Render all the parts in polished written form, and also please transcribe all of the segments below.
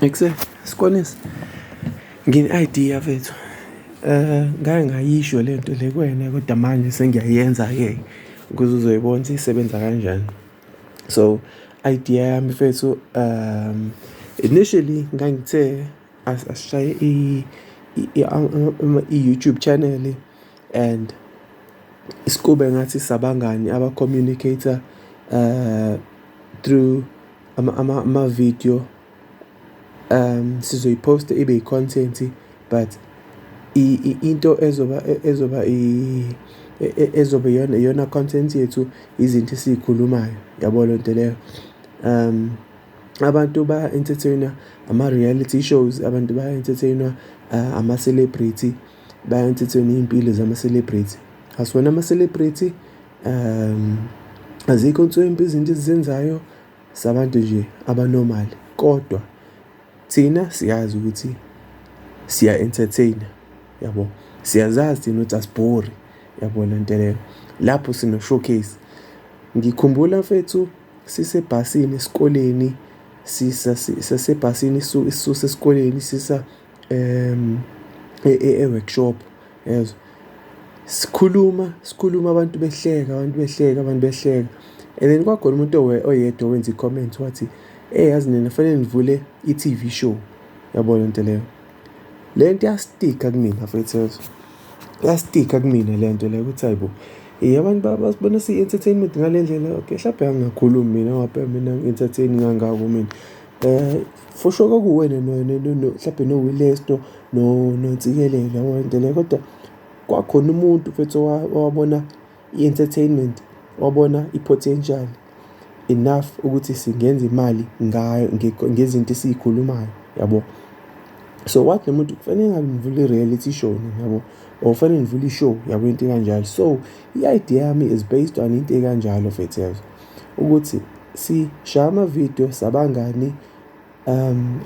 Ekuse Skonisi, ngine-idea mfethu. Ngake ngayisho le nto le kuwena kodwa manje sengiyayenza-ke ukuze uzoyibona ukuthi isebenza kanjani. So, idea yami mfethu, initially ngangithe asishaye i-YouTube channel and isikube ngathi sabangani aba-communicate-a through ama-video. Sizoyiphosta ibe i-content, but into ezoba iyona iyona content yethu, izinto esiyikhulumayo, yabo le nto leyo. Abantu baya-entertain-wa ama-reality shows, abantu baya-entertain-wa ama-celebrity, baya-entertain-wa iy'mpilo zama-celebrity. Asiwona ama-celebrity, azikho nswempu izinto esizenzayo, sabantu nje aba-normal, kodwa thina siyazi ukuthi siya-entertain-a, yabo. Siyazazi thina ukuthi asibhori, yabo le nto leyo. Lapho sino-showcase. Ngikhumbula mfethu sisebhasini esikoleni, sasebhasini isisusa esikoleni sisa e-workshop, yezwa. Sikhuluma, sikhuluma, abantu behleka, abantu behleka, abantu behleka, and then kwakhona umuntu oyedwa owenza i-comment wathi, "Eyi, yazi nina fanele nivule i-TV show," yabo le nto leyo. Le nto yastikha kumina mfethu, yezwa, yastikha kumina le nto leyo ukuthi, hhayi bo, abantu basibona siyi-entertainment ngale ndlela. Okay, hlampe angingakhulumi mina ngoba phela mina angi-entertain kangako mina. For sure kwakuwena mhlampe noWilesto noNtsikelelo, yabo le nto leyo, kodwa kwakhona umuntu mfethu owabona i-entertainment, wabona i-potential enough ukuthi singenza imali ngayo ngezinto esiyikhulumayo, yabo. So wathi lo muntu, "Kufanele ngabe nivule i-reality show nina, yabo, or kufanele nivule i-show," yabo, into ekanjalo. So i-idea yami is based on into ekanjalo mfethu, yazo, ukuthi sishaya amavidiyo sabangani.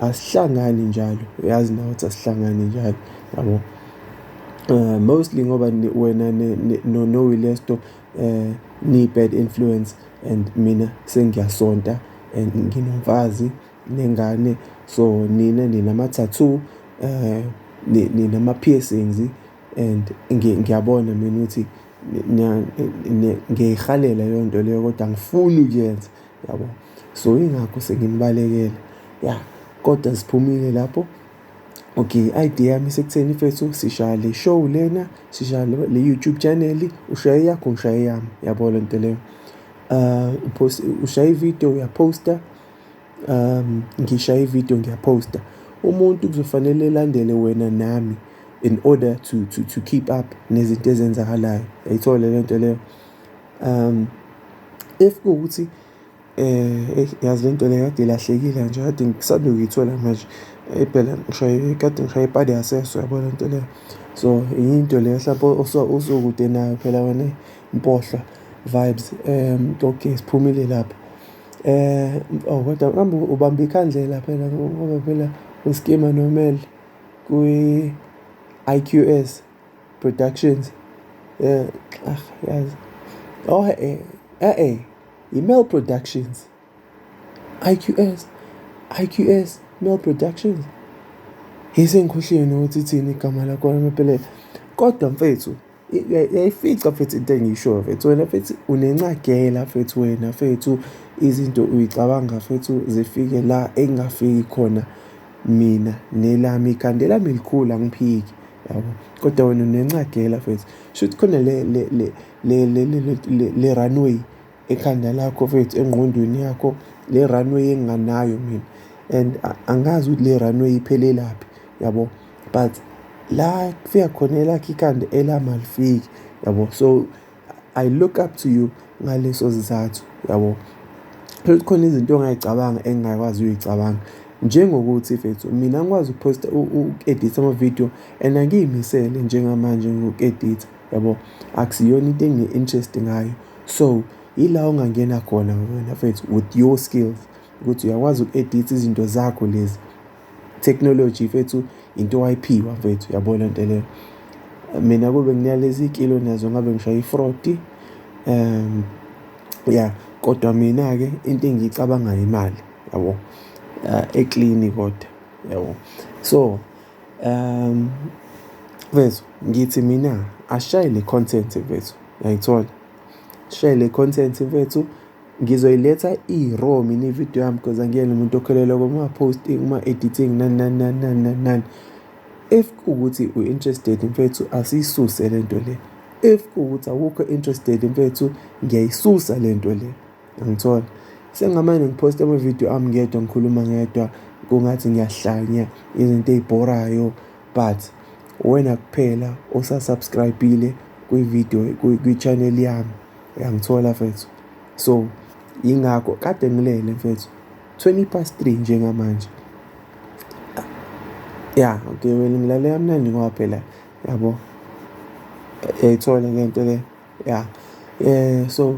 Asihlangani njalo, uyazi nawe ukuthi asihlangani njalo, yabo. Mostly ngoba wena noWilesto niyi-bad influence and mina sengiyasonta and nginomfazi nengane, so nina ninama-tattoo, ninama-piercings and ngiyabona mina ukuthi ngiyayihalela leyo nto leyo, kodwa angifuni ukuyenza, yabo. So yingakho senginibalekela, ya, kodwa siphumile lapho. Okay, i-idea yami isekutheni mfethu sishaya le show lena, sishaya le YouTube channel, ushaye eyakho, ngishaye eyami, yabo le nto leyo. Upost, ushaya ividiyo, uyaphosta, ngishaya ividiyo, ngiyaphosta. Umuntu kuzofanele elandele wena nami in order to keep up nezinto ezenzakalayo, uyayithola le nto leyo. If kuwukuthi yazi le nto le kade ilahlekile nje, kade ngisanda ukuyithola manje, phela ngishaye, kade ngishaye ipadi yaseso, yabo le nto leyo. So into le hlampe osukude nayo phela wena, impohla vibes. Okay, siphumile lapho. Oh, kodwa kambe ubamba ikhandlela phela ngoba phela uSkima noMel kwi-IQS Productions. Ah, yazi. Oh, i-Mel Productions. IQS, IQS, Mel Productions. Sengikhohliwe nokuthi ithini igama lakhona ngempela. Kodwa mfethu, uyayifica mfethu into engiyishoyo mfethu. Wena mfethu unencagela mfethu, wena mfethu izinto uyicabanga mfethu zifike la engingafiki khona mina nelami ikhanda. Elami likhulu, angiphiki, yabo, kodwa wena unencagela mfethu. Shuthi khona le runway ekhanda lakho mfethu, engqondweni yakho, le runway enginganayo mina, and angazi ukuthi le runway iphelelaphi, yabo, but la kufika khona elakho ikhanda, elami alifiki, yabo. So I look up to you ngaleso sizathu, yabo. Futhi khona izinto ongayicabanga engingakwazi ukuyicabanga, njengokuthi mfethu mina ngikwazi ukuphosta, uku-edit-a amavidiyo, and angiyimisele njengamanje ngoku-edit-a, yabo, akusiyona into engine-interest ngayo. So ila ongangena khona wena mfethu with your skills, ukuthi uyakwazi uku-edit-a izinto zakho lezi. Technology mfethu into owayiphiwa mfethu, yabo le nto leyo. Mina kube nginalezi iy'kilo nazo ngabe ngishaya i-fraud, ya, kodwa mina-ke into engiyicabangayo imali, yabo, eklini kodwa. Yabo. So mfethu ngithi mina ashaye le content mfethu, uyayithola? Shaye le content mfethu, ngizoyiletha i-raw mina ividiyo yami because angiyena umuntu okholelwa kuma-posting, kuma-editing, nani nani nani nani nani nani. If kuwukuthi u-interested mfethu, asiyisuse le nto le. If kuwukuthi awukho interested mfethu, ngiyayisusa le nto le, angithola? Sengingamane ngiphoste amavidiyo ami ngedwa, ngikhuluma ngedwa, kungathi ngiyahlanya, izinto ey'bhorayo, but uwena kuphela osa-subscribe-ile kwividiyo, kwi-channel yami, uyangithola mfethu? So yingakho kade ngilele mfethu, 3:20 njengamanje. Ya, okay, wena ngilale kamnandi ngoba phela yabo, uyayithola le nto le, ya. So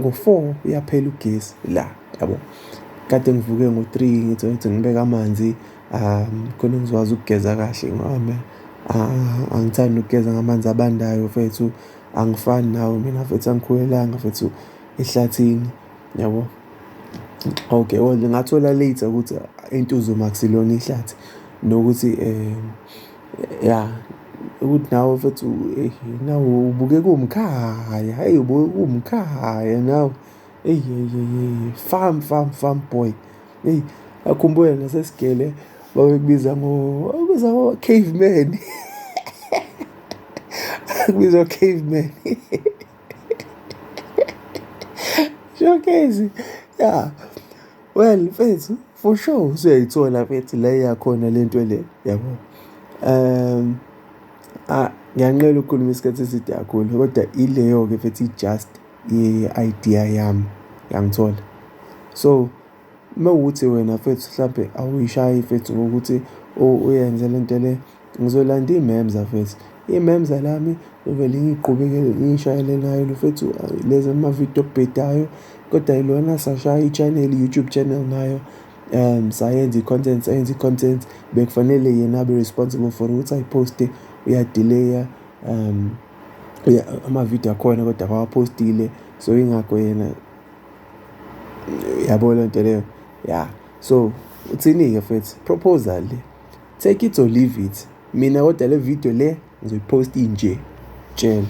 ngo-4 uyaphela ugesi la, yabo. Kade ngivuke ngo-3 ngithi ngithi ngibeke amanzi khona ngizokwazi ukugeza kahle ngoba angithandi ukugeza ngamanzi abandayo mfethu, angifani nawe mina mfethu, angikhulelanga mfethu ehlathini, yabo. Okay, well ngathola later ukuthi iNtuzuma akusilona ihlathi nokuthi ya ukuthi nawe mfethu nawe ubukeka uwumkhaya, hheyi ubukeka uwumkhaya nawe, eyi eyi eyi farm farm farm boy. Eyi ngakhumbula nasesigele babekubiza babekubiza ngo-caveman, babekubiza ngo-caveman. Showcase, ya. Well mfethu, for sure usuyayithola mfethu la iyakhona le nto le, yabo. Ngiyanqena ukukhuluma isikhathi eside kakhulu kodwa ileyo-ke mfethu i-just i-idea yami, uyangithola? So uma kuwukuthi wena mfethu hlampe awuyishayi mfethu ngokuthi uyenze le nto le, ngizolanda imemza mfethu. Imemza lami ngizovele ngiyiqhubekele ngiyishayele nayo mfethu lezi amavidiyo okubhedayo, kodwa ilona sashaya i-channel, i-YouTube channel nayo, sayenza i-content, sayenza i-content. Bekufanele yena abe responsible for ukuthi ayiphoste, uya-delay-a amavidiyo akhona kodwa akawaphostile, so yingakho yena yabo le nto leyo, ya. So uthini-ke mfethu, proposal le, take it or leave it. Mina kodwa le video le ngizoyiphosta inje, tshela.